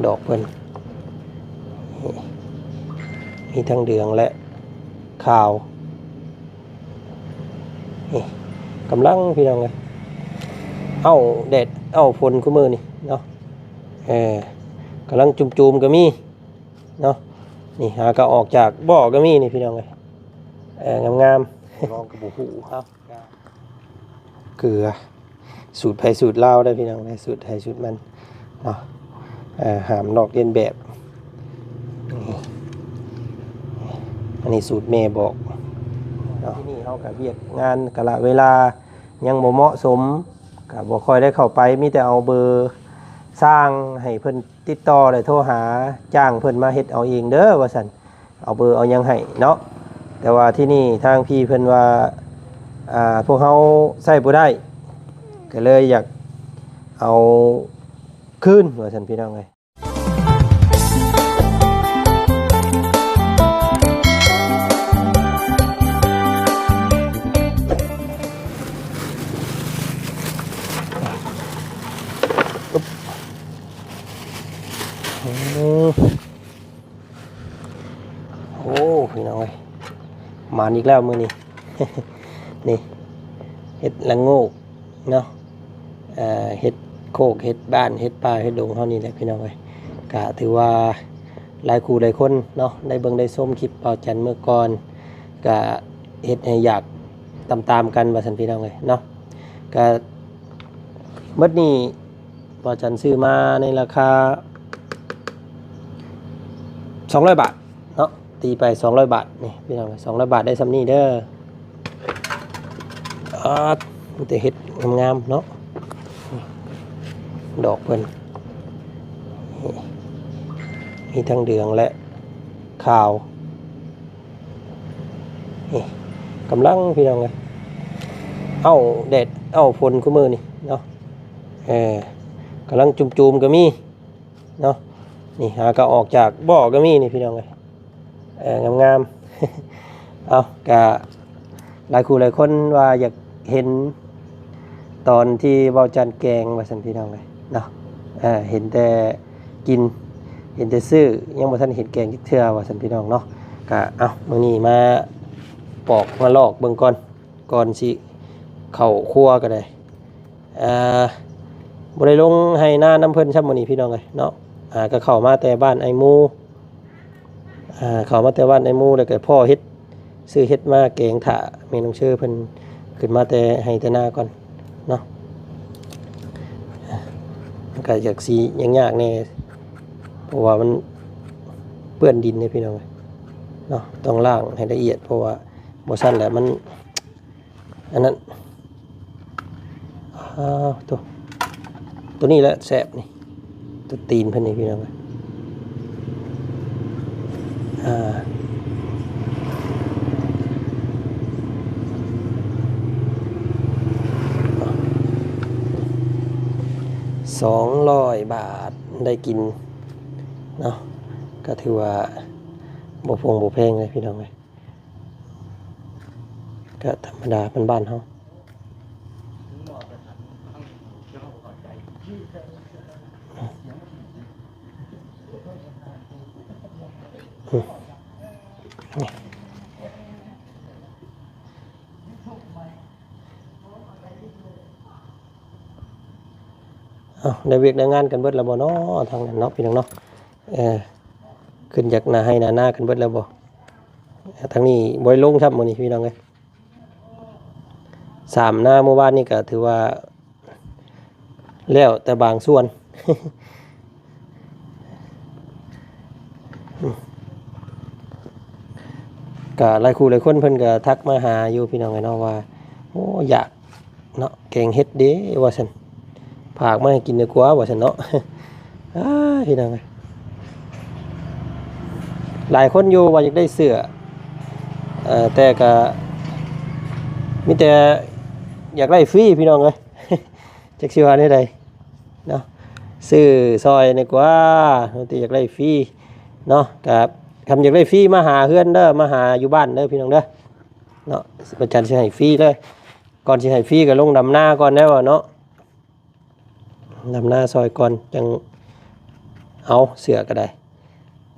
ດອກເພິ່ນ ນີ້ ມີທັງເຫຼືອງ ແລະ ຂາວ ນີ້ ກຳລັງ ພີ່ນ້ອງເອີຍ ເອົາແດດເອົາຝົນ ຄູ່ມື້ນີ້ເນາະ ເອີ ກຳລັງຈູມໆ ກໍມີເນາະ ນີ້ ຫາກໍອອກຈາກບໍ່ກໍມີນີ້ ພີ່ນ້ອງເອີຍ ເອີ ງາມໆ ລອງກໍບໍ່ຮູ້ ເອົາ ເກືອ ສູດໃຜສູດລາວເດີພີ່ນ້ອງເດີ ສູດໃຜສູດມັນເນາະ ເອີ ຫ້າມລອກລຽນແບບ ນີ້ ອັນນີ້ສູດແມ່ບອກເນາະ ທີ່ນີ້ເຮົາກໍວຽກງານກາລະເວລາຍັງບໍ່ເໝາະສົມ ກໍບໍ່ຄ່ອຍໄດ້ເຂົ້າໄປ ມີແຕ່ເອົາເບີຊ່າງໃຫ້ເພິ່ນຕິດຕໍ່ ແລະ ໂທຫາຈ້າງເພິ່ນມາເຮັດເອົາເອງເດີວ່າຊັ້ນ. ເອົາເບີເອົາຫຍັງໃຫ້ເນາະ ແຕ່ວ່າທີ່ນີ້ທາງພີ່ເພິ່ນວ່າ ອ່າ ພວກເຮົາໃຊ້ບໍ່ໄດ້ ກໍເລີຍຢາກເອົາຄືນວ່າຊັ້ນ ພີ່ນ້ອງເອີຍ ອືມ. ໂອ້ ພີ່ນ້ອງເອີຍ ໝານອີກແລ້ວມື້ນີ້ ນີ້ ເຫັດລະໂງກເນາະ ເອີ ເຫັດໂຄກ ເຫັດບ້ານ ເຫັດປ່າ ເຫັດດົງເຮົານີ້ແຫຼະ ພີ່ນ້ອງເອີຍ ກະຖືວ່າຫຼາຍຄູ່ຫຼາຍຄົນເນາະ ໄດ້ເບິ່ງໄດ້ຊົມຄລິບບ່າວຈັນເມື່ອກ່ອນ ກະເຮັດໃຫ້ຢາກຕາມໆກັນວ່າຊັ້ນ ພີ່ນ້ອງເອີຍເນາະ ກະໝົດນີ້ ບ່າວຈັນຊື້ມາໃນລາຄາສອງຮ້ອຍບາດເນາະ ຕີໄປສອງຮ້ອຍບາດ ນີ້ພີ່ນ້ອງ ສອງຮ້ອຍບາດໄດ້ສ່ຳນີ້ເດີ ອາ ມີແຕ່ເຫັດງາມໆເນາະ ດອກເພິ່ນ ມີທັງເຫຼືອງ ແລະ ຂາວ ນີ້ ກຳລັງ ພີ່ນ້ອງເອີຍ ເອົາແດດເອົາຝົນ ຄູ່ມື້ນີ້ເນາະ ເອີ ກຳລັງຈູມໆກໍມີເນາະ ນີ້ ຫາກໍອອກຈາກບໍ່ກໍມີນີ້ ພີ່ນ້ອງເອີຍ ເອີ ງາມໆ ເອົາ ກະຫຼາຍຄູ່ຫຼາຍຄົນວ່າຢາກເຫັນຕອນທີ່ບ່າວຈັນແກງວ່າຊັ້ນ ພີ່ນ້ອງເອີຍເນາະ ເອີ ເຫັນແຕ່ກິນ ເຫັນແຕ່ຊື້ ຍັງບໍ່ທັນເຫັນແກງຈັກເທື່ອວ່າຊັ້ນ ພີ່ນ້ອງເນາະ ກະ ເອົາ ມື້ນີ້ມາປອກມາລອກເບິ່ງກ່ອນ ກ່ອນຊິເຂົ້າຄົວກໍໄດ້ ອ່າ ບໍ່ໄດ້ລົງໄຮ່ນານຳເພິ່ນຊ້ຳມື້ນີ້ ພີ່ນ້ອງເອີຍເນາະ ອ່າ ກໍເຂົ້າມາແຕ່ບ້ານອ້າຍໝູ່ ອ່າ ເຂົ້າມາແຕ່ບ້ານອ້າຍໝູ່ ແລ້ວກໍພໍ້ເຫັດ ຊື້ເຫັດມາແກງຖ້າແມ່ນ້ອງເຊີເພິ່ນຂຶ້ນມາແຕ່ໄຮ່ແຕ່ນາກ່ອນເນາະ ມັນກໍຢາກຊິຍາກໆແດ່ ເພາະວ່າມັນເປື້ອນດິນເດ້ ພີ່ນ້ອງເອີຍເນາະ ຕ້ອງລ້າງໃຫ້ລະອຽດ ເພາະວ່າບໍ່ຊັ້ນແລ້ວມັນ ອັນນັ້ນ ອ້າວ ໂຕ ໂຕນີ້ແຫຼະແຊບນີ້ ໂຕຕີນເພິ່ນນີ້ ພີ່ນ້ອງເອີຍ ອ່າ ສອງຮ້ອຍບາດໄດ້ກິນເນາະ ກໍຖືວ່າບໍ່ຟົງບໍ່ແພງເລີຍ ພີ່ນ້ອງເອີຍ. ກະທຳມະດາບ້ານໆເຮົາ ເອົ້າ ໄດ້ວຽກໄດ້ງານກັນເບິດແລ້ວບໍ່ເນາະ ທາງນັ້ນເນາະ ພີ່ນ້ອງເນາະ ເອີ ຂຶ້ນຈາກໜ້າໄຮ່ໜ້ານາກັນເບິດແລ້ວບໍ່? ທາງນີ້ບໍ່ໄດ້ລົງຊ້ຳມື້ນີ້ ພີ່ນ້ອງເອີຍ ສາມນາມື້ວານນີ້ກະຖືວ່າແລ້ວແຕ່ບາງສ່ວນ ກະຫຼາຍຄູ່ຫຼາຍຄົນເພິ່ນກະທັກມາຫາຢູ່ ພີ່ນ້ອງເອີຍເນາະ ວ່າ ໂອ້ ຢາກ ເນາະ ແກງເຫັດເດ້ວ່າຊັ້ນ ຝາກມາໃຫ້ກິນດີກວ່າວ່າຊັ້ນເນາະ ອ້າ ພີ່ນ້ອງເອີຍ ຫຼາຍຄົນຢູ່ວ່າຢາກໄດ້ເສື້ອ ເອີ ແຕ່ກະມີແຕ່ຢາກໄດ້ຟຣີ ພີ່ນ້ອງເອີຍ ຈັກຊິວ່າແນວໃດເນາະ ຊື້ຊ່ອຍດີກວ່າ ມີແຕ່ຢາກໄດ້ຟຣີເນາະ ກະຄັນຢາກໄດ້ຟຣີມາຫາເຮືອນເດີ ມາຫາຢູ່ບ້ານເດີ ພີ່ນ້ອງເດີ ເນາະ ພະຈັນຊິໃຫ້ຟຣີເລີຍ ກ່ອນຊິໃຫ້ຟຣີກໍລົງດຳນາກ່ອນແດ່ເນາະ ດຳນາຊ່ອຍກ່ອນ ຈັ່ງ ເອົາເສື້ອກໍໄດ້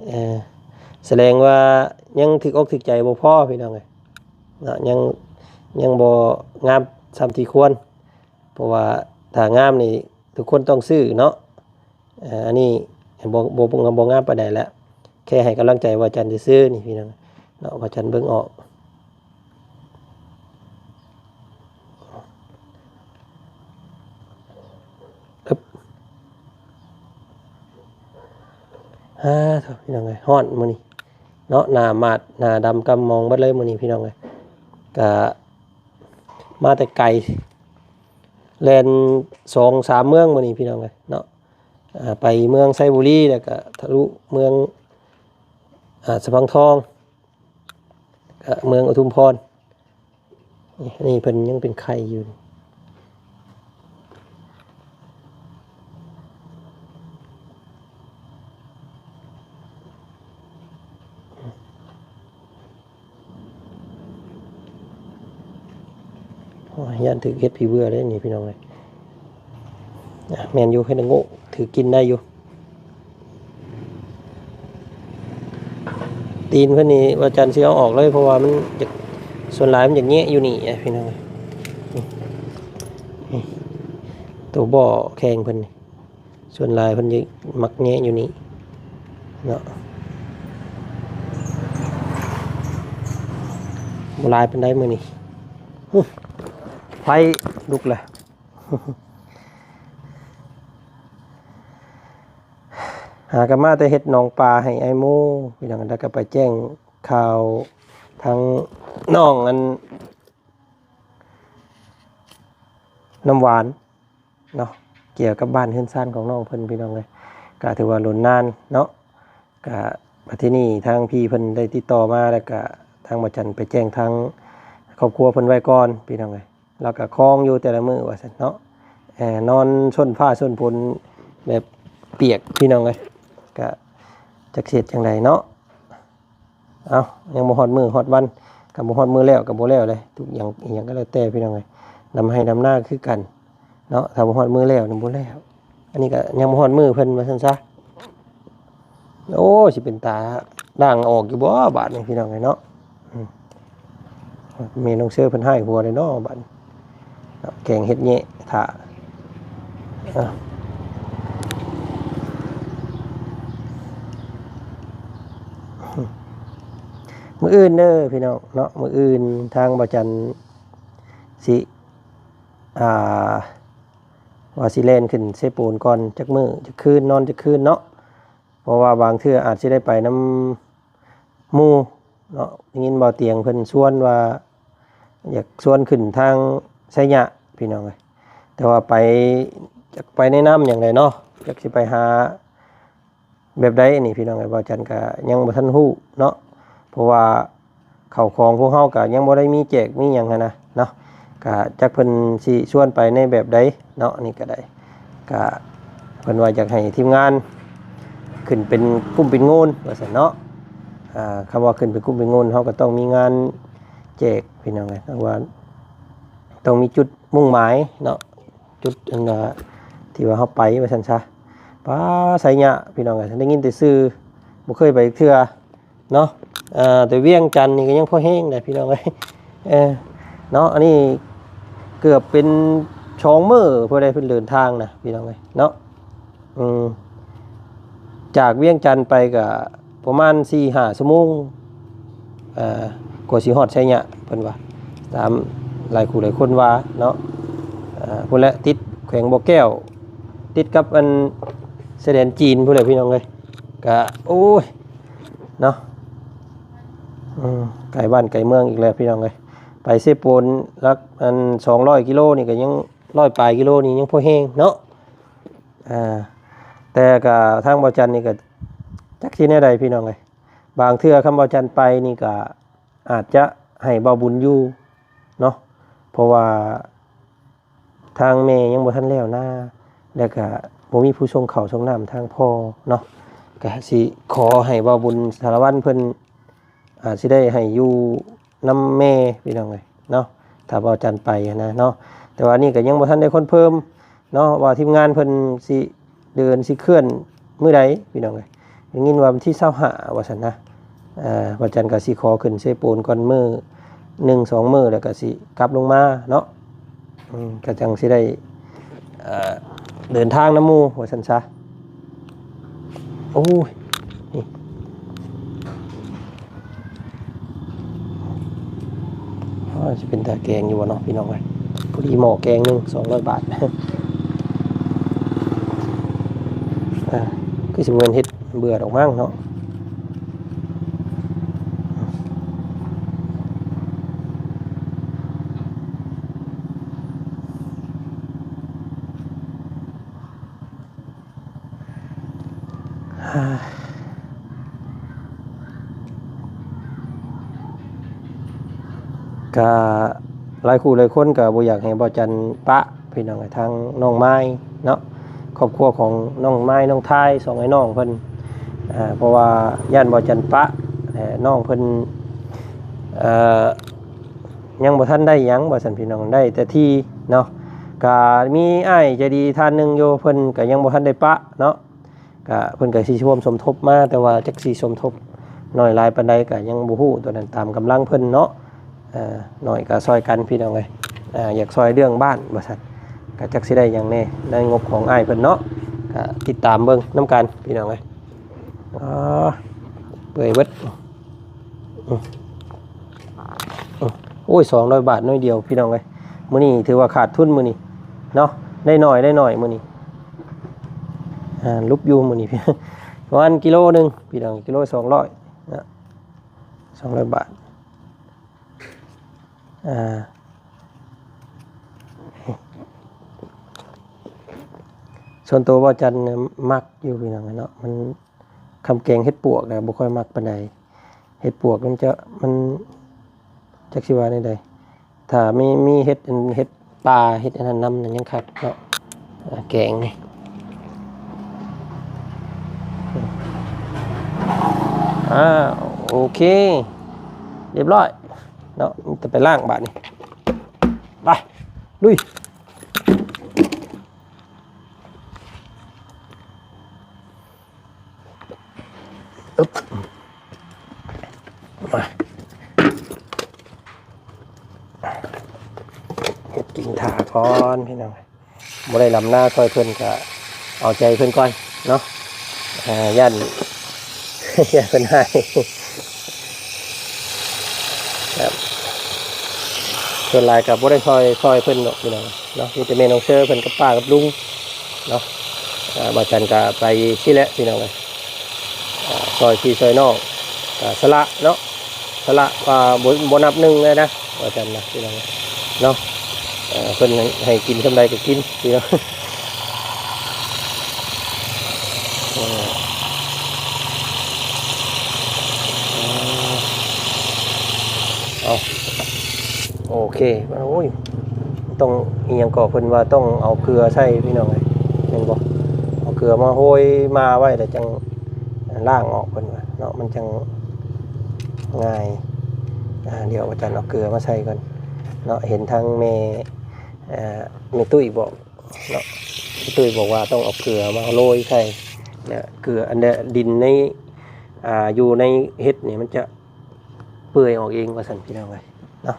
ເອີ ສະແດງວ່າຍັງຖືກອົກຖືກໃຈບໍ່ພໍພີ່ນ້ອງເອີຍເນາະ ຍັງ ຍັງບໍ່ງາມສ່ຳທີ່ຄວນ ເພາະວ່າຖ້າງາມນີ້ທຸກຄົນຕ້ອງຊື້ເນາະ ເອີ ອັນນີ້ບໍ່ ບໍ່ ບໍ່ງາມປານໃດແຫຼະ ແຄ່ໃຫ້ກຳລັງໃຈວ່າຈັນຊື່ໆ ນີ້ພີ່ນ້ອງເນາະ ວ່າຈັນເບິ່ງອອກ. ອຶບ ອາ ໂທ້ ພີ່ນ້ອງເອີຍ ຮ້ອນມື້ນີ້ເນາະ ໜ້າໝາດ ໜ້າດຳກຳມອງເບິດເລີຍມື້ນີ້ພີ່ນ້ອງເອີຍ ກະມາແຕ່ໄກ ແລ່ນສອງສາມເມືອງມື້ນີ້ພີ່ນ້ອງເອີຍເນາະ ອາ ໄປເມືອງໄຊບູລີ ແລ້ວກະທະລຸເມືອງ ອາ ສະພັງທອງ ກະເມືອງອຸທຸມພອນ ນີ້ ນີ້ເພິ່ນຍັງເປັນໄຂ້ຢູ່ ໂອ້ຍ ຢ້ານຖືກເຫັດຜີເບື່ອເດ້ນີ້ພີ່ນ້ອງເອີຍ ອາ ແມ່ນຢູ່ ເຫັດລະໂງກຖືກກິນໄດ້ຢູ່ ຕີນເພິ່ນນີ້ວ່າຈັນຊິເອົາອອກເລີຍ ເພາະວ່າມັນຢາກ ສ່ວນຫຼາຍມັນຢາກແຍະຢູ່ນີ້ ພີ່ນ້ອງເອີຍ ນີ້ ໂຕບໍ່ແຂງເພິ່ນນີ້ ສ່ວນຫຼາຍເພິ່ນຈະມັກແຍະຢູ່ນີ້ເນາະ ບໍ່ຫຼາຍປານໃດມື້ນີ້ ຫຶ ໄຟລຸກແລ້ວ ຫາກັນມາແຕ່ເຮັດໜອງປາໃຫ້ອ້າຍໂມ ພີ່ນ້ອງ ແລ້ວກໍໄປແຈ້ງຂ່າວທາງນ້ອງອັນ ນ້ຳຫວານເນາະ ກ່ຽວກັບບ້ານເຮືອນຊານຂອງນ້ອງເພິ່ນ ພີ່ນ້ອງເອີຍ ກະຖືວ່າດົນນານເນາະ ກະບັດທີນີ້ທາງພີ່ເພິ່ນໄດ້ຕິດຕໍ່ມາ ແລ້ວກະທາງບ່າວຈັນໄປແຈ້ງທາງຄອບຄົວເພິ່ນໄວ້ກ່ອນ ພີ່ນ້ອງເອີຍ ລາວກະຄອງຢູ່ແຕ່ລະມື້ວ່າຊັ້ນເນາະ ເອີ ນອນຊົນຟ້າຊົນຝົນແບບປຽກ ພີ່ນ້ອງເອີຍ ກະຈັກຊິເຮັດຈັ່ງໃດເນາະ. ເອົ້າ ຍັງບໍ່ຮອດມື້ຮອດວັນ ກໍບໍ່ຮອດມື້ແລ້ວກໍບໍ່ແລ້ວເດ້ ທຸກຢ່າງອີ່ຫຍັງກໍແລ້ວແຕ່ພີ່ນ້ອງເອີຍ ດຳໄຮ່ດຳນາຄືກັນເນາະ ຖ້າບໍ່ຮອດມື້ແລ້ວນີ້ບໍ່ແລ້ວ ອັນນີ້ກໍຍັງບໍ່ຮອດມື້ເພິ່ນວ່າຊັ້ນຊະ ໂອ້ ຊິເປັນຕາລ້າງອອກຢູ່ບໍ່ບາດນີ້ພີ່ນ້ອງເອີຍເນາະ ອືມ ແມ່ນ້ອງເຊີເພິ່ນຮ້າຍຫົວເດ້ເນາະບາດນີ້ ແກງເຮັດແຍະຖ້າ ມື້ອື່ນເດີພີ່ນ້ອງເນາະ ມື້ອື່ນທາງບ່າວຈັນຊິ ອ່າ ວ່າຊິແລ່ນຂຶ້ນເຊໂປນກ່ອນຈັກມື້ຈັກຄືນ ນອນຈັກຄືນເນາະ ເພາະວ່າບາງເທື່ອອາດຊິໄດ້ໄປນຳ ໝູ່ເນາະ ໄດ້ຍິນບ່າວຕຽງເພິ່ນຊວນວ່າ ຢາກຊວນຂຶ້ນທາງໄຊຍະ ພີ່ນ້ອງເອີຍ ແຕ່ວ່າໄປ ຈັກໄປໃນນາມຫຍັງໃດເນາະ ຈັກຊິໄປຫາແບບໃດນີ້ ພີ່ນ້ອງເອີຍ ບ່າວຈັນກະຍັງບໍ່ທັນຮູ້ເນາະ ເພາະວ່າເຂົ້າຂອງພວກເຮົາກະຍັງບໍ່ໄດ້ມີແຈກມີຫຍັງຫັ້ນນະເນາະ ກະຈັກເພິ່ນຊິຊວນໄປໃນແບບໃດເນາະ ນີ້ກະໄດ້ ກະເພິ່ນວ່າຢາກໃຫ້ທີມງານຂຶ້ນເປັນກຸ່ມເປັນໂງນວ່າຊັ້ນເນາະ ອ່າ ຄຳວ່າຂຶ້ນເປັນກຸ່ມເປັນໂງນ ເຮົາກໍຕ້ອງມີງານແຈກພີ່ນ້ອງເອີຍ ຕ້ອງວ່າ ຕ້ອງມີຈຸດມຸ່ງໝາຍເນາະ ຈຸດອັນວ່າ ທີ່ວ່າເຮົາໄປວ່າຊັ້ນຊະ ປາ ໄຊຍະ ພີ່ນ້ອງເອີຍ ໄດ້ຍິນແຕ່ຊື່ ບໍ່ເຄີຍໄປເທື່ອ ເນາະ ເອີ ແຕ່ວຽງຈັນນີ້ກໍຍັງພໍແຮງໄດ໋ພີ່ນ້ອງເອີຍ ເອີ ເນາະ ອັນນີ້ເກືອບເປັນສອງມື້ພຸ້ນໃດ໋ເພິ່ນເດີນທາງນະພີ່ນ້ອງເອີຍເນາະ ອືມ ຈາກວຽງຈັນໄປກໍປະມານສີ່ຫ້າຊົ່ວໂມງ ເອີ ກວ່າຊິຮອດໄຊຍະເພິ່ນວ່າ ຕາມຫຼາຍຄູ່ຫຼາຍຄົນວ່າເນາະ ເອີ ພຸ້ນແຫຼະ ຕິດແຂວງບໍ່ແກ້ວ ຕິດກັບອັນຊາຍແດນຈີນພຸ້ນແຫຼະພີ່ນ້ອງເອີຍ ກະ ໂອ້ຍ ເນາະ ອືມ ໄກບ້ານໄກເມືອງອີກແລ້ວພີ່ນ້ອງເອີຍ ໄປເຊໂປນຫຼັກອັນສອງຮ້ອຍກິໂລນີ້ກໍຍັງ ຮ້ອຍປາຍກິໂລນີ້ຍັງພໍແຮງເນາະ ອ່າ ແຕ່ກໍທາງບ່າວຈັນນີ້ກໍຈັກຊິແນວໃດພີ່ນ້ອງເອີຍ ບາງເທື່ອຄຳບ່າວຈັນໄປນີ້ກໍອາດຈະໃຫ້ບ່າວບຸນຢູ່ເນາະ ເພາະວ່າ ທາງແມ່ຍັງບໍ່ທັນແລ້ວນາ ແລ້ວກະບໍ່ມີຜູ້ສົ່ງເຂົ້າສົ່ງນ້ຳທາງພໍ່ເນາະ ກະຊິຂໍໃຫ້ບ່າວບຸນສາລະວັນເພິ່ນ ອາດຊິໄດ້ໃຫ້ຢູ່ນຳແມ່ພີ່ນ້ອງເອີຍເນາະ ຖ້າບ່າວຈັນໄປຫັ້ນນະເນາະ ແຕ່ວ່ານີ້ກະຍັງບໍ່ທັນໄດ້ຄອນເຟີມເນາະ ວ່າທີມງານເພິ່ນຊິເດີນຊິເຄື່ອນ ມື້ໃດພີ່ນ້ອງເອີຍ? ໄດ້ຍິນວ່າວັນທີຊາວຫ້າວ່າຊັ້ນນະ. ເອີ ພະຈັນກໍຊິຂໍຂຶ້ນເຊໂປນກ່ອນມື້ໜຶ່ງສອງມື້ ແລ້ວກໍຊິກັບລົງມາເນາະ. ອືມ ກໍຈັ່ງຊິໄດ້ ເອີ ເດີນທາງນຳໝູ່ວ່າຊັ້ນຊະ. ໂອ້ຍ ນີ້ ອໍ ຊິເປັນຕາແກງຢູ່ບໍ່ເນາະພີ່ນ້ອງເອີຍ? ພໍດີໝໍ້ແກງໜຶ່ງ ສອງຮ້ອຍບາດ. ອ່າ ຄືຊິບໍ່ແມ່ນເຮັດເບື່ອດອກມັ້ງເນາະ. ກະຫຼາຍຄູ່ຫຼາຍຄົນກະບໍ່ຢາກໃຫ້ບ່າວຈັນປະພີ່ນ້ອງເອີຍ ທາງນ້ອງມາຍເນາະ, ຄອບຄົວຂອງນ້ອງມາຍ ນ້ອງທາຍ ສອງອ້າຍນ້ອງເພິ່ນ ເພາະວ່າຢ້ານບ່າວຈັນປະ ນ້ອງເພິ່ນ ເອີ ຍັງບໍ່ທັນໄດ້ຫຍັງວ່າຊັ້ນພີ່ນ້ອງ, ໄດ້ແຕ່ທີ່ເນາະ. ກະມີອ້າຍໃຈດີທ່ານໜຶ່ງຢູ່ ເພິ່ນກະຍັງບໍ່ທັນໄດ້ປະເນາະ, ກະເພິ່ນກະຊິຮ່ວມສົມທົບມາ ແຕ່ວ່າຈັກຊິສົມທົບໜ້ອຍຫຼາຍປານໃດກະຍັງບໍ່ຮູ້, ຕົວນັ້ນຕາມກຳລັງເພິ່ນເນາະ. ເອີ ໜ້ອຍກະຊ່ອຍກັນພີ່ນ້ອງເອີຍ, ເອີ ຢາກຊ່ອຍເລື່ອງບ້ານວ່າຊັ້ນ, ກະຈັກຊິໄດ້ຫຍັງແດ່ໃນງົບຂອງອ້າຍເພິ່ນເນາະ, ກະຕິດຕາມເບິ່ງນຳກັນພີ່ນ້ອງເອີຍ. ອໍ ເປື່ອຍເບິດ. ອືມ ອືມ ໂອ້ຍ ສອງຮ້ອຍບາດໜ້ອຍດຽວພີ່ນ້ອງເອີຍ, ມື້ນີ້ຖືວ່າຂາດທຶນມື້ນີ້ເນາະ, ໄດ້ໜ້ອຍ ໄດ້ໜ້ອຍມື້ນີ້. ອ່າ ຫຼຸບຢູ່ມື້ນີ້ ປະມານກິໂລໜຶ່ງພີ່ນ້ອງ, ກິໂລສອງຮ້ອຍນະ, ສອງຮ້ອຍບາດ. ອ່າ ສ່ວນຕົວບ່າວຈັນມັກຢູ່ພີ່ນ້ອງເນາະ, ມັນ ຄຳແກງເຫັດປວກນະ ບໍ່ຄ່ອຍມັກປານໃດ. ເຫັດປວກມັນຈະ ມັນ ຈັກຊິວ່າແນວໃດ, ຖ້າມີ ມີເຫັດ ອັນ ເຫັດປ່າ ເຫັດອັນນັ້ນນຳນັ້ນຍັງຄັກເນາະ. ອ່າ ແກງນີ້ ອ່າ ໂອເຄ ຮຽບຮ້ອຍເນາະ, ມີແຕ່ໄປລ້າງບາດນີ້. ໄປ ລຸຍ. ອຶບ ມາ ເຮັດກິນຖ້າກ່ອນພີ່ນ້ອງ, ບໍ່ໄດ້ລຳນາຊ່ອຍເພິ່ນກະເອົາໃຈເພິ່ນກ່ອນເນາະ. ເອີ ຢ້ານ ຢ້ານເພິ່ນຮ້າຍ. ແບບ ສ່ວນຫຼາຍກໍບໍ່ໄດ້ຊ່ອຍ ຊ່ອຍເພິ່ນດອກພີ່ນ້ອງເນາະ, ມີແຕ່ແມ່ນ້ອງເຊີເພິ່ນກັບປ້າກັບລຸງເນາະ. ອ່າ ບ່າວຈັນກໍໄປຊີ້ແຫຼະພີ່ນ້ອງເອີຍ, ອ່າ ຊ່ອຍພີ່ຊ່ອຍນ້ອງ ກໍສະຫຼະເນາະ, ສະຫຼະວ່າບໍ່ ບໍ່ນັບໜຶ່ງເລີຍນະ ວ່າຊັ້ນນະພີ່ນ້ອງເນາະ. ເອີ ເພິ່ນໃຫ້ ໃຫ້ກິນສ່ຳໃດກໍກິນພີ່ນ້ອງ. ເອີ ເອົາ ໂອເຄ. ໂອ້ຍ ຕ້ອງອີ່ຫຍັງກໍ ເພິ່ນວ່າຕ້ອງເອົາເກືອໃສ່ພີ່ນ້ອງເອີຍ, ແມ່ນບໍ່? ເອົາເກືອມາໂຮຍມາໄວ້ ແລ້ວຈັ່ງລ້າງອອກ ເພິ່ນວ່າເນາະ, ມັນຈັ່ງງ່າຍ. ອ່າ ດຽວອາຈານເອົາເກືອມາໃສ່ກ່ອນເນາະ. ເຫັນທາງແມ່ ເອີ ແມ່ຕຸ້ຍບອກເນາະ, ແມ່ຕຸ້ຍບອກວ່າຕ້ອງເອົາເກືອມາໂລຍໃສ່ ແລະ ເກືອ ອັນ ດິນໃນ ອ່າ ຢູ່ໃນເຫັດນີ້ມັນຈະເປື່ອຍອອກເອງວ່າຊັ້ນ ພີ່ນ້ອງເອີຍເນາະ.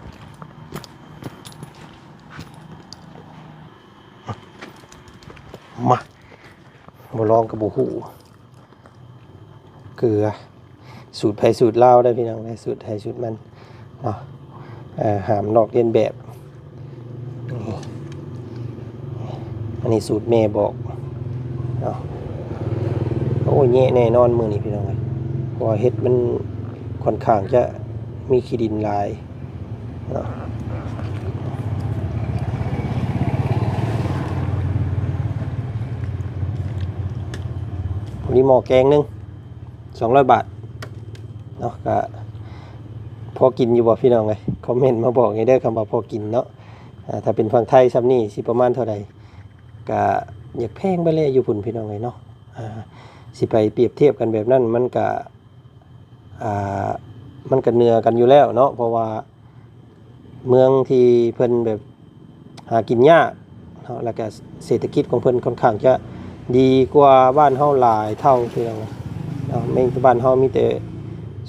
ມາ ບໍ່ລອງກໍບໍ່ຮູ້ ເກືອ ສູດໃຜສູດລາວເດີພີ່ນ້ອງເດີ, ສູດໃຜສູດມັນເນາະ, ເອີ ຫ້າມລອກລຽນແບບ. ນີ້ ອັນນີ້ສູດແມ່ບອກເນາະ. ໂອ້ຍ ແຍະແນ່ນອນມື້ນີ້ພີ່ນ້ອງເອີຍ, ເພາະວ່າເຫັດມັນຂ້ອນຂ້າງຈະມີຂີ້ດິນຫຼາຍ. ເນາະ ມີໝໍ້ແກງໜຶ່ງ ສອງຮ້ອຍບາດເນາະ, ກະພໍກິນຢູ່ບໍ່ພີ່ນ້ອງເອີຍ? ຄອມເມັນມາບອກແດ່ເດີ ຄຳວ່າພໍກິນເນາະ. ອາ ຖ້າເປັນຝັ່ງໄທຊ່ຳນີ້ຊິປະມານເທົ່າໃດ? ກະຢາກແພງໄປແລ້ວຢູ່ພຸ້ນພີ່ນ້ອງເອີຍເນາະ. ອາ ຊິໄປປຽບທຽບກັນແບບນັ້ນ ມັນກະ ອ່າ ມັນກໍເໜືອກັນຢູ່ແລ້ວເນາະ, ເພາະວ່າເມືອງທີ່ເພິ່ນແບບຫາກິນຍາກເນາະ ແລ້ວກໍເສດຖະກິດຂອງເພິ່ນຄ່ອນຂ້າງຈະ ດີກວ່າບ້ານເຮົາຫຼາຍເທົ່າ ພີ່ນ້ອງເນາະ. ແມ່ນບ້ານເຮົາມີແຕ່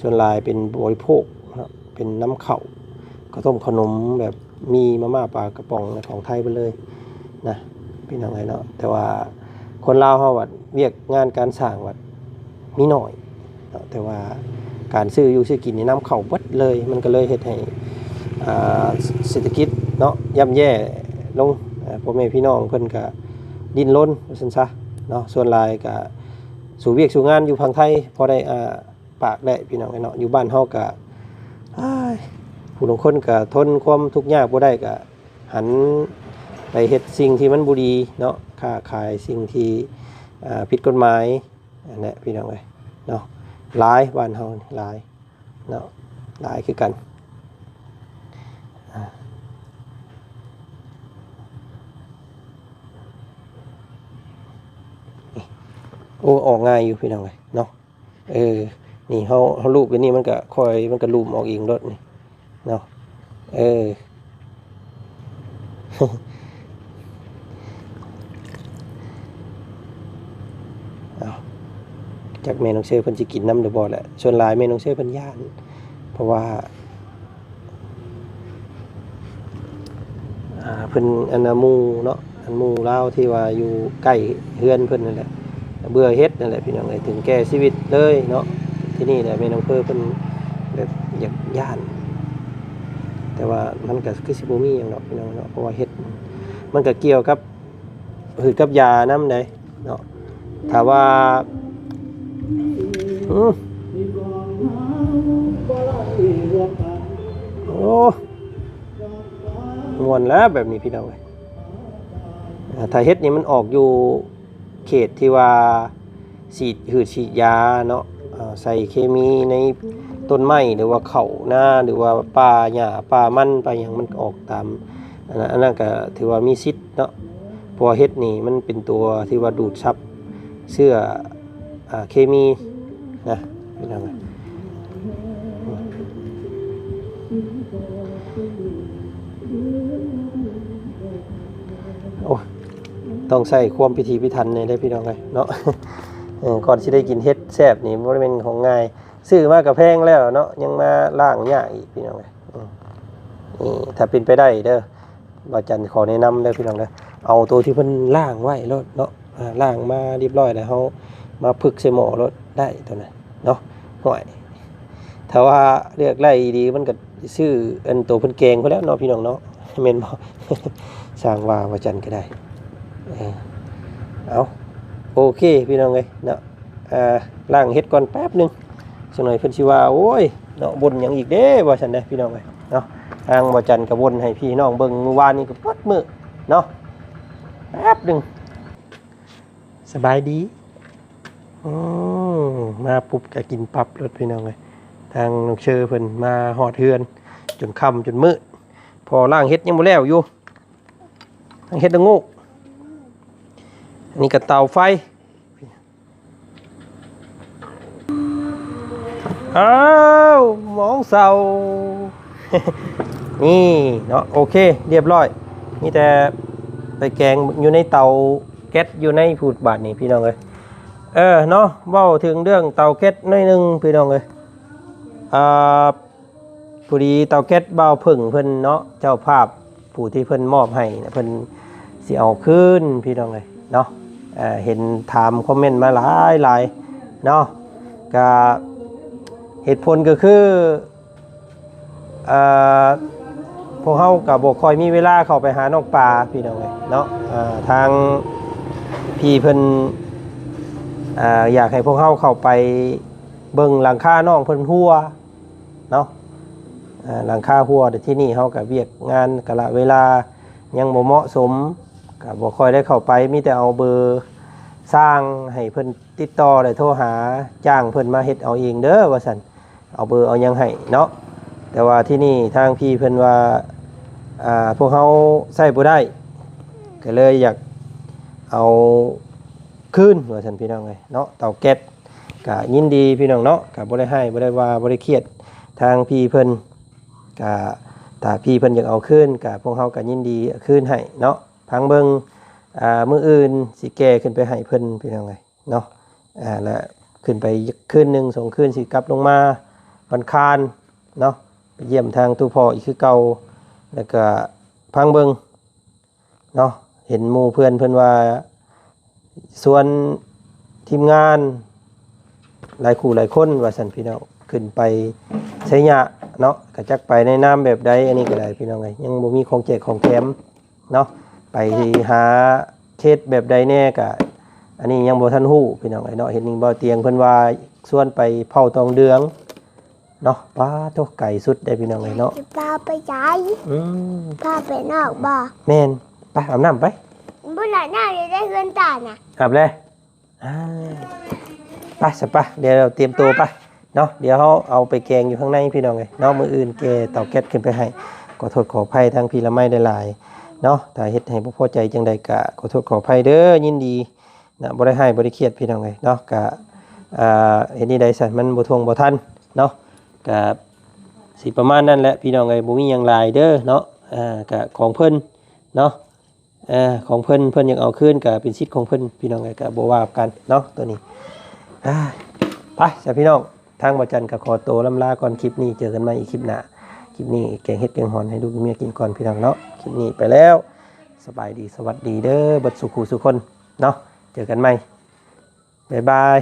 ສ່ວນຫຼາຍເປັນບໍລິໂພກເນາະ ເປັນນຳເຂົ້າ ເຂົ້າຕົ້ມເຂົ້າໜົມ ແບບໝີ່ມາມ່າປາກະປ໋ອງຂອງໄທເບິດເລີຍນະ ພີ່ນ້ອງເອີຍເນາະ. ແຕ່ວ່າຄົນລາວເຮົາບັດວຽກງານການສ້າງບັດມີໜ້ອຍເນາະ ແຕ່ວ່າການຊື້ຢູ່ຊື້ກິນນີ້ນຳເຂົ້າເບິດເລີຍ ມັນກໍເລີຍເຮັດໃຫ້ ອ່າ ເສດຖະກິດເນາະ ຍ່ຳແຍ່ລົງ. ອ່າ ພໍ່ແມ່ພີ່ນ້ອງເພິ່ນກໍ ດີ້ນລົນວ່າຊັ້ນຊະເນາະ. ສ່ວນຫຼາຍກະສູ້ວຽກສູ້ງານຢູ່ຝັ່ງໄທ ພໍໄດ້ອ້າປາກໄດ້ ພີ່ນ້ອງເອີຍເນາະ. ຢູ່ບ້ານເຮົາກະ ອ້າຍ ຜູ້ລາງຄົນກະທົນຄວາມທຸກຍາກບໍ່ໄດ້ ກະຫັນໄປເຮັດສິ່ງທີ່ມັນບໍ່ດີເນາະ ຄ້າຂາຍສິ່ງທີ່ ອ່າ ຜິດກົດໝາຍ ອັນນັ້ນແຫຼະ ພີ່ນ້ອງເອີຍເນາະ. ຫຼາຍ ບ້ານເຮົານີ້ຫຼາຍ ເນາະ ຫຼາຍຄືກັນ. ອ່າ ໂອ້ ອອກງ່າຍຢູ່ ພີ່ນ້ອງເອີຍເນາະ. ເອີ ນີ້ເຮົາ ເຮົາລູບໄປນີ້ ມັນກະຄ່ອຍ ມັນກະຫຼຸມອອກເອງໂລດນີ້ເນາະ. ເອີ ເອົາ ຈັກແມ່ນ້ອງເຊີເພິ່ນຊິກິນນຳຫຼືບໍ່ແຫຼະ. ສ່ວນຫຼາຍແມ່ນ້ອງເຊີເພິ່ນຢ້ານ ເພາະວ່າ ອ່າ ເພິ່ນ ອັນນ່າ ໝູ່ເນາະ ອັນໝູ່ລາວທີ່ວ່າຢູ່ໃກ້ເຮືອນເພິ່ນນັ້ນແຫຼະ ເບື່ອເຮັດນັ້ນແຫຼະ ພີ່ນ້ອງເອີຍ ເຖິງແກ່ຊີວິດເລີຍເນາະ. ທີນີ້ແຫຼະແມ່ນ້ອງເພີ່ນເພິ່ນແບບຢາກຢ້ານ ແຕ່ວ່າມັນກໍຄືຊິບໍ່ມີຫຍັງດອກ ພີ່ນ້ອງເນາະ ເພາະວ່າເຮັດ ມັນກໍກ່ຽວກັບ ພືດກັບຢານຳໃດເນາະ. ຖ້າວ່າ ອື ໂອ້ ມ່ວນແລ້ວແບບນີ້ ພີ່ນ້ອງເອີຍ. ອ່າ ຖ້າເຮັດນີ້ມັນອອກຢູ່ເຂດທີ່ວ່າສີດ ຫືດສີດຢາເນາະ ອ່າ ໃສ່ເຄມີໃນຕົ້ນໄມ້ ຫຼືວ່າເຂົ້ານາ ຫຼືວ່າປ່າຫຍ້າປ່າມັນປ່າຫຍັງ ມັນອອກຕາມ ອັນນັ້ນ ອັນນັ້ນກໍຖືວ່າມີສິດເນາະ ເພາະວ່າເຫັດນີ້ມັນເປັນຕົວທີ່ວ່າດູດຊັບເຊື້ອ ອ່າ ເຄມີນະ ພີ່ນ້ອງ. ໂອ້ ຕ້ອງໃຊ້ຄວາມພິຖີພິຖັນແດ່ເດ້ ພີ່ນ້ອງເອີຍເນາະ. ເອີ ກ່ອນຊິໄດ້ກິນເຫັດແຊບນີ້ບໍ່ແມ່ນຂອງງ່າຍ ຊື້ມາກໍແພງແລ້ວເນາະ ຍັງມາລ້າງຍາກອີກ ພີ່ນ້ອງເອີຍ. ອືມ ນີ້ ຖ້າເປັນໄປໄດ້ເດີ ບ່າວຈັນຂໍແນະນຳເດີ ພີ່ນ້ອງເດີ ເອົາໂຕທີ່ເພິ່ນລ້າງໄວ້ໂລດເນາະ. ອ່າ ລ້າງມາຮຽບຮ້ອຍແລ້ວ ເຮົາມາຜຶກໃສ່ໝໍ້ໂລດໄດ້ໂຕນັ້ນເນາະ. ຫ້ວຍ ຖ້າວ່າເລືອກໄດ້ດີ ມັນກໍຊື້ອັນໂຕເພິ່ນແກງພຸ້ນແຫຼະເນາະ ພີ່ນ້ອງເນາະ ແມ່ນບໍ່? ຊ່າງວ່າ ບ່າວຈັນກໍໄດ້. ເອີ ເອົາ ໂອເຄ ພີ່ນ້ອງເອີຍເນາະ. ອ່າ ລ້າງເຫັດກ່ອນແປັບໜຶ່ງ ຈັກໜ້ອຍເພິ່ນຊິວ່າ ໂອ້ຍ ເນາະ ບ່ນຫຍັງອີກເດ້ ວ່າຊັ້ນເດ້ ພີ່ນ້ອງເອີຍເນາະ. ທາງບ່າວຈັນກໍບ່ນໃຫ້ພີ່ນ້ອງເບິ່ງ ມື້ວານນີ້ກໍເບິດມື້ເນາະ ແປັບໜຶ່ງ. ສະບາຍດີ. ອືມ ມາປຸບກໍກິນປັບໂລດ ພີ່ນ້ອງເອີຍ. ທາງນ້ອງເຊີເພິ່ນມາຮອດເຮືອນຈົນຄ່ຳຈົນມືດ ພໍລ້າງເຫັດຍັງບໍ່ແລ້ວຢູ່ ທາງເຫັດລະໂງກ. ອັນນີ້ກໍເຕົາໄຟ ອ້າວ ມອງເສົາ ນີ້ເນາະ. ໂອເຄ ຮຽບຮ້ອຍ ມີແຕ່ໄປແກງຢູ່ໃນເຕົາແກັສຢູ່ໃນພຸ້ນບາດນີ້ ພີ່ນ້ອງເອີຍ. ເອີ ເນາະ ເວົ້າເຖິງເລື່ອງເຕົາແກັສໜ້ອຍໜຶ່ງ ພີ່ນ້ອງເອີຍ. ອ່າ ພໍດີເຕົາແກັສບ່າວເຜິ້ງເພິ່ນເນາະ ເຈົ້າພາບຜູ້ທີ່ເພິ່ນມອບໃຫ້ນະ ເພິ່ນຊິເອົາຄືນ ພີ່ນ້ອງເອີຍເນາະ. ເອີ ເຫັນຖາມຄອມເມັນມາຫຼາຍໆເນາະ ກະເຫດຜົນກໍຄື ເອີ ພວກເຮົາກໍບໍ່ຄ່ອຍມີເວລາເຂົ້າໄປຫານ້ອງປາ ພີ່ນ້ອງເອີຍເນາະ. ເອີ ທາງພີ່ເພິ່ນ ເອີ ຢາກໃຫ້ພວກເຮົາເຂົ້າໄປເບິ່ງຫຼັງຄານ້ອງເພິ່ນຮົ່ວ ເນາະ ເອີ ຫຼັງຄາຮົ່ວ. ແຕ່ທີ່ນີ້ເຮົາກໍວຽກງານກາລະເວລາຍັງບໍ່ເໝາະສົມ ກໍບໍ່ຄ່ອຍໄດ້ເຂົ້າໄປ ມີແຕ່ເອົາເບີຊ່າງໃຫ້ເພິ່ນຕິດຕໍ່ ແລະ ໂທຫາຈ້າງເພິ່ນມາເຮັດເອົາເອງເດີ ວ່າຊັ້ນ ເອົາເບີເອົາຫຍັງໃຫ້ເນາະ. ແຕ່ວ່າທີ່ນີ້ທາງພີ່ເພິ່ນວ່າ ອ່າ ພວກເຮົາໃຊ້ບໍ່ໄດ້ ກໍເລີຍຢາກເອົາຄືນ ວ່າຊັ້ນ ພີ່ນ້ອງເອີຍເນາະ ເຕົາແກັສ. ກະຍິນດີພີ່ນ້ອງເນາະ ກະບໍ່ໄດ້ຮ້າຍ ບໍ່ໄດ້ວ່າ ບໍ່ໄດ້ຄຽດທາງພີ່ເພິ່ນ. ກະຖ້າພີ່ເພິ່ນຢາກເອົາຄືນ ກະພວກເຮົາກະຍິນດີຄືນໃຫ້ເນາະ. ຟັງເບິ່ງ ອ່າ ມື້ອື່ນຊິແກ່ຂຶ້ນໄປໃຫ້ເພິ່ນ ພີ່ນ້ອງເອີຍເນາະ. ອ່າ ແລະ ຂຶ້ນໄປຄືນໜຶ່ງສອງຄືນ ຊິກັບລົງມາວັນຄານເນາະ ໄປຢ້ຽມທາງຕູ້ພໍ່ອີກຄືເກົ່າ. ແລ້ວກະຟັງເບິ່ງເນາະ ເຫັນໝູ່ເພື່ອນເພິ່ນວ່າ ຊວນທີມງານຫຼາຍຄູ່ຫຼາຍຄົນວ່າຊັ້ນ ພີ່ນ້ອງ ຂຶ້ນໄປໄຊຍະເນາະ. ກະຈັກໄປໃນນາມແບບໃດ ອັນນີ້ກະໄດ້ ພີ່ນ້ອງເອີຍ ຍັງບໍ່ມີຂອງແຈກຂອງແຖມເນາະ ໄປຫາເຂດແບບໃດແດ່ກະ ອັນນີ້ຍັງບໍ່ທັນຮູ້ ພີ່ນ້ອງເອີຍເນາະ. ເຫັນນີ້ ເບົາຕຽງເພິ່ນວ່າຊວນໄປເຜົ່າຕອງເດືອງເນາະ. ປາໂທ້ ໄກສຸດເດ້ ພີ່ນ້ອງເອີຍເນາະ. ຊິພາໄປໃສ? ອືມ ພາໄປນອກບໍ່? ແມ່ນ. ໄປອາບນ້ຳໄປ. ບໍ່ອາບນ້ຳຢູ່ໃນເຮືອນຕານະ. ອາບແລ້ວ. ອ່າ ໄປຊະປະ ດຽວຕຽມໂຕປະເນາະ. ດຽວເຮົາເອົາໄປແກງຢູ່ຂ້າງໃນ ພີ່ນ້ອງເອີຍເນາະ. ມື້ອື່ນແກ່ເຕົາແກັດຂຶ້ນໄປໃຫ້. ຂໍໂທດຂໍອະໄພທາງພີ່ລະໄມຫຼາຍໆເນາະ ຖ້າເຮັດໃຫ້ບໍ່ພໍໃຈຈັ່ງໃດກະຂໍໂທດຂໍອະໄພເດີ. ຍິນດີນະ ບໍ່ໄດ້ຮ້າຍບໍ່ໄດ້ຄຽດ ພີ່ນ້ອງເອີຍເນາະ. ກະ ອ່າ ເຮັດແນວໃດຊັ້ນ ມັນບໍ່ທ່ວງບໍ່ທັນເນາະ. ກະຊິປະມານນັ້ນແຫຼະ ພີ່ນ້ອງເອີຍ ບໍ່ມີຫຍັງຫຼາຍເດີເນາະ. ອ່າ ກະຂອງເພິ່ນເນາະ ເອີ ຂອງເພິ່ນ ເພິ່ນຢາກເອົາຄືນກະເປັນສິດຂອງເພິ່ນ ພີ່ນ້ອງເອີຍ ກະບໍ່ວ່າກັນເນາະ ໂຕນີ້. ອ່າ ໄປຊະ ພີ່ນ້ອງ ທາງບ່າວຈັນກະຂໍໂຕລ່ຳລາກ່ອນ. ຄລິບນີ້ເຈີກັນໃໝ່ອີກຄລິບໜ້າ. ຄລິບນີ້ແກງເຫັດແກງຫອນໃຫ້ລູກໃຫ້ເມຍກິນກ່ອນ ພີ່ນ້ອງເນາະ. ຄລິບນີ້ໄປແລ້ວ. ສະບາຍດີ ສະຫວັດດີເດີ ເບິດສູ່ຄູ່ສູ່ຄົນເນາະ. ເຈີກັນໃໝ່. ບາຍບາຍ.